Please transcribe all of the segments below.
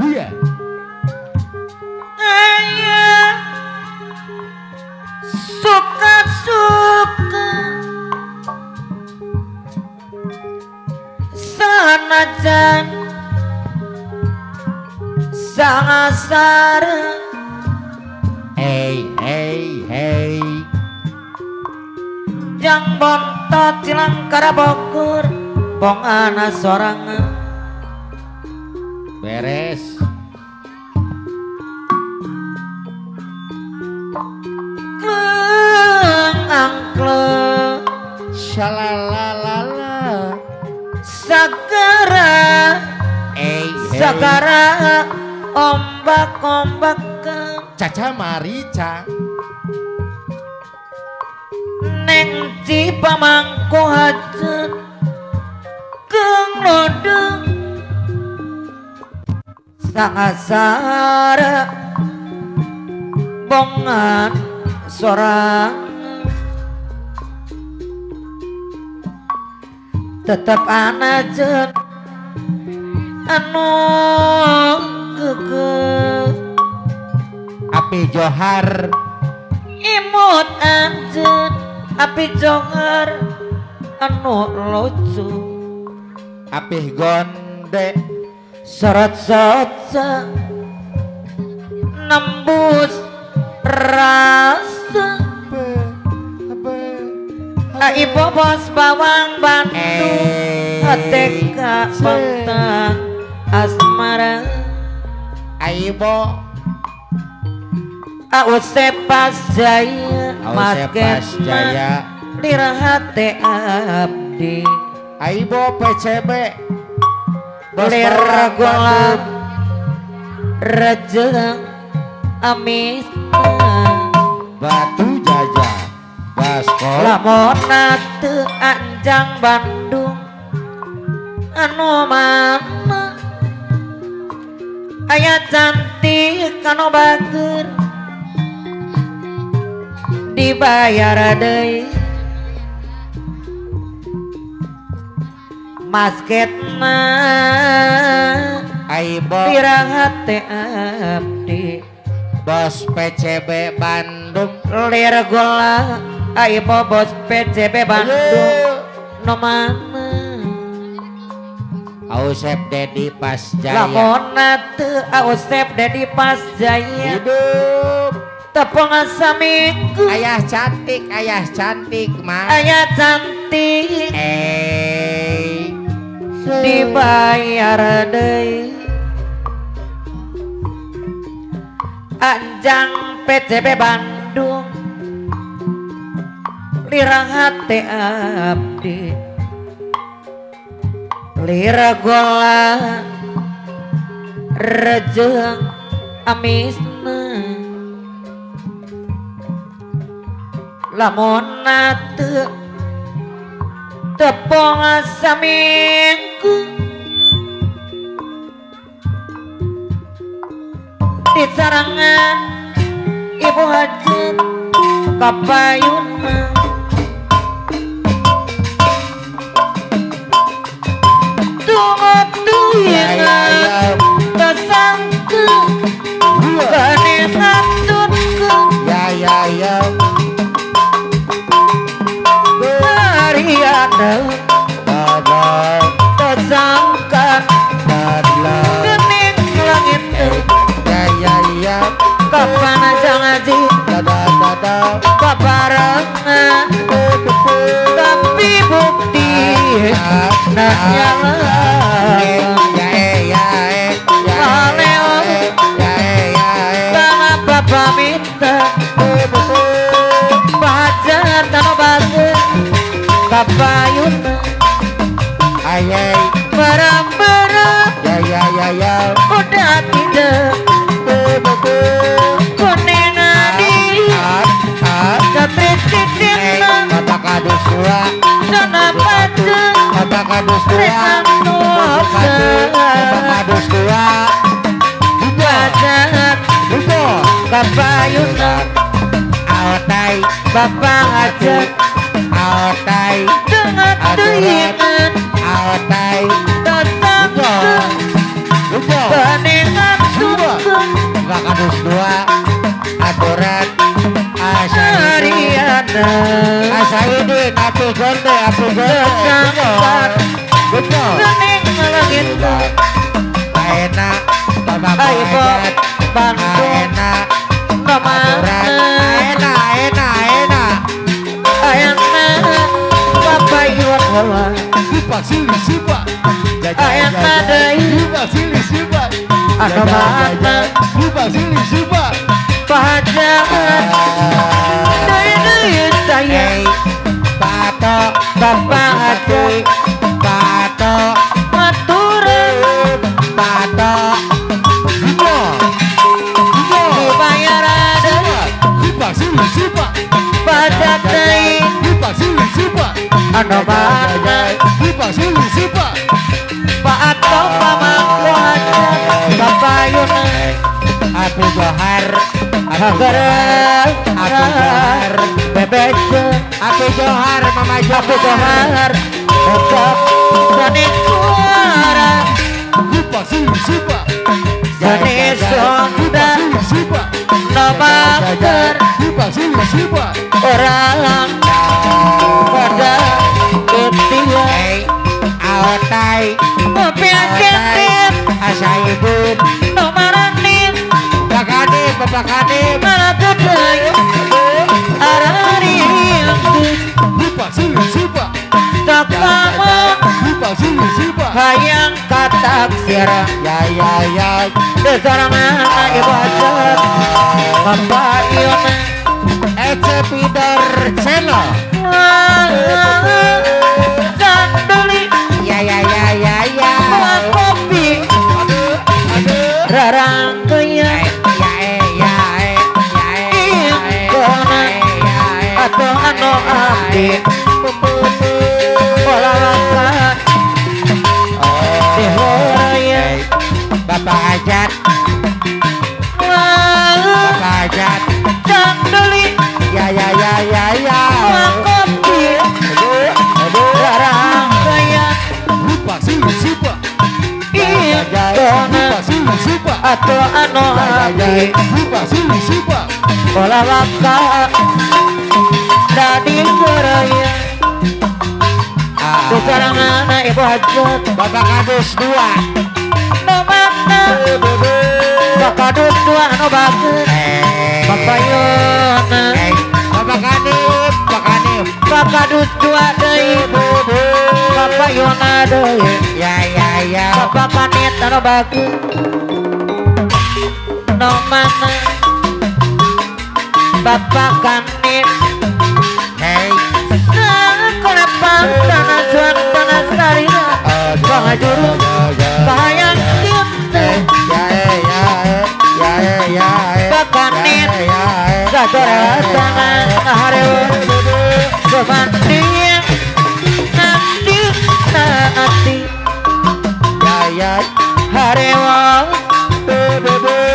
Iya. Ayah suka-suka sanajan sangasara. Hey hey hey. Jang bontot cilangkara Bogor bong ana sorangan. Beres. Kleng angkleng shalalalala sagara hey, hey. Sagara ombak ombak caca marica neng Cipamangko hajat keng lodeng sangasara bongan sorang tetep anajen anu kekeh api johar imut anjen api johar anu lucu api gonde sorot soca nembus rasa ibu bos bawang Bandung teka bentang asmara aibo Ausep Pas Jaya Mas Jaya lirahate abdi aibo PCB lir gola rejeng amis batu jaja baskol lamona teu anjang Bandung anu mana aya cantik anu bager dibayar deui masketna aibo lirahate abdi bos PCB Bandung lir gola aibo bos PCB Bandung no mana Ausep Dedi Pas Jaya lamona teu Ausep Dedi Pas Jaya hidup tepung saminggu ayah cantik mah ayah cantik dibayar deui anjang PCB Bandung lirahate abdi lira gola rejeng amisna lamona teu tepung saminggu di sarangan ibu hajat kapayuna tunggu tuingan tersangka gane ngaturku ya ya ya Mariana tersangka kening langit ya ya ya kapan aja ngaji kebarengan tapi bukti nanya kenapa minta pacar tanah batu kapayuna ayai barang-barang ya ya ya ya udah tidak kuning adi catrit cicina kata kadus dua sana pacar kata kadus dua kata kadus dua pacar kapayuna aotai bapak hajat aotai dengan tuingan aotai tersangka lupa keningan mana Asaidin api gonde api gonde betul gening malangit enak bapak Ayo Bandung enak mana enak enak enak enak Bapak Iwan Hawa Sipa sili sipa enak deui Sipa sili sipa anu mana Sipa sili sipa pajak deui deui saya Pato Bapak Haji Pato maturan Pato dibayaran Sipa sili sipa pajak deui Sipa sili sipa anu mana Sipa sili sipa Pak Ato pamangku hajat Bapak Yuna Abu Johar Agar Abu Johar Bebek Abu Johar Mama Johar Abu Johar Tetap Sani suara Sipa sili sipa Sani sonda Sili sipa Nomaker Sipa sili sipa Orang pada ketia Aotai Mobil ketip Asaibun Nomaranin Bapak Bapak Kadim Malah gede Arari Sipa sili sipa Takamu Sipa sili sipa Hayang katak siara Ya ya ya Desarangan ibu hajat Bapak Yona Ece Pidor Channel Sanduli Ya ya ya ya ya Kopi Aduh aduh Rarangkaya Ya ya ya Kona Atau ano abdi Olahraga Dihoraya Bapak Hajat Bapak Hajat Sanduli Ya ya ya ya ya Kopi Rarangkaya Sipa sili sipa Kona Sipa sili sipa Atau ano abdi Sipa sili sipa Olahraga Dadi goraya Desarangan ibu hajat Bapak Kadus 2 Nomana Bapak Kadus 2 anu bagus Bapak Yona Bapak Kanif Bapak Kanif Bapak Kadus 2 deui Bapak Yona deui Ya ya ya Bapak Kanit anu bagus Nomana Bapak Kanit Hey Sekolah tanah juan tanah sarina Pangajuru Kahayang cinta Ya ya ya ya Bapak Kanit Saudara tanah harewa Sebanding nanti nanti Ya ya harewa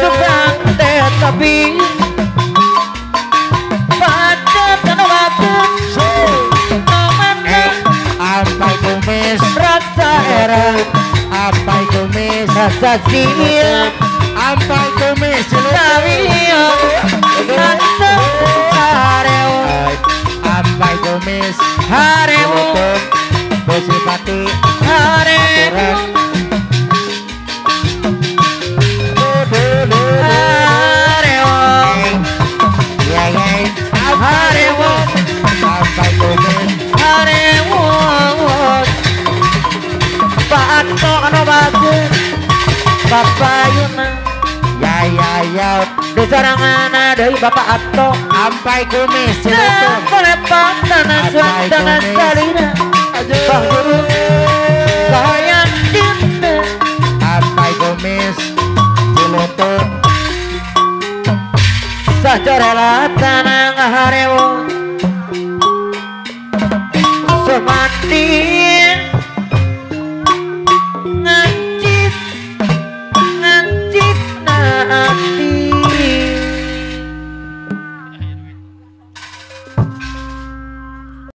Sukang tetapi Pada tanah waktu Nomana Ampai kumis Rasa era Ampai kumis Rasa sia Ampai kumis Tawio Rasa harewa Ampai kumis Harewa Bosipati Harewa Harewa Ya ya Harewa Ampai kumis Harewa Pak Anto anu bagus Bapak Yuna Ya ya ya Desarangan deui Bapak Anto Ampai kumis Ciletung Kolepan tanah suan tanah salina Bang Guru Kahayang cinta Ampai kumis Ciletung Sajarela tanah harewa